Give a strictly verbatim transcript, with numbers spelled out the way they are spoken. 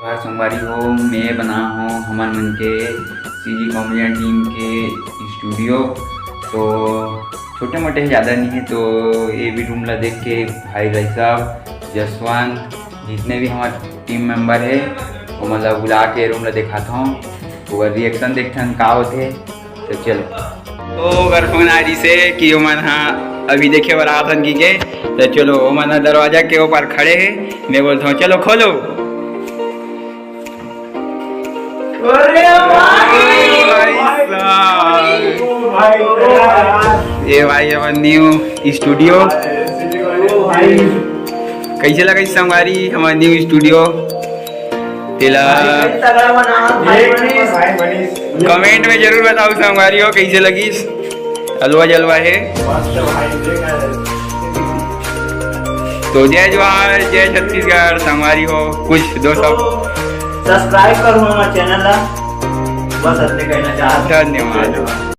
जोहार संगवारी हो, मैं बना हूँ हमन मन के सीजी कॉमेडियन टीम के स्टूडियो। तो छोटे मोटे ज़्यादा नहीं है, तो ये भी रूम ला देख के भाई भाई साहब जसवंत, जितने भी हमारे टीम मेंबर है, वो मतलब बुला के रूम ला दिखाता हूँ, ओकर रिएक्शन देखथन का होथे। तो चलो। तो अगर फोन आ रही से कि ओमन हा अभी देखे बर आथन की के, तो चलो, ओमन हा दरवाजा के ऊपर खड़े हैं, मैं बोलता हूँ चलो खोलो। अरे भाई, भाई साहब। ये भाई हमारा न्यू स्टूडियो। कैसे लगा इस संगवारी हमारा न्यू स्टूडियो? तेला कमेंट में जरूर बताओ संगवारी हो कैसे लगिस। अलवा जलवा है। तो जय जोहार, जय छत्तीसगढ़ संगवारी हो, कुछ दो सब। सब्सक्राइब करो हमारे चैनल ला, बस अतने कहना चाहत। धन्यवाद।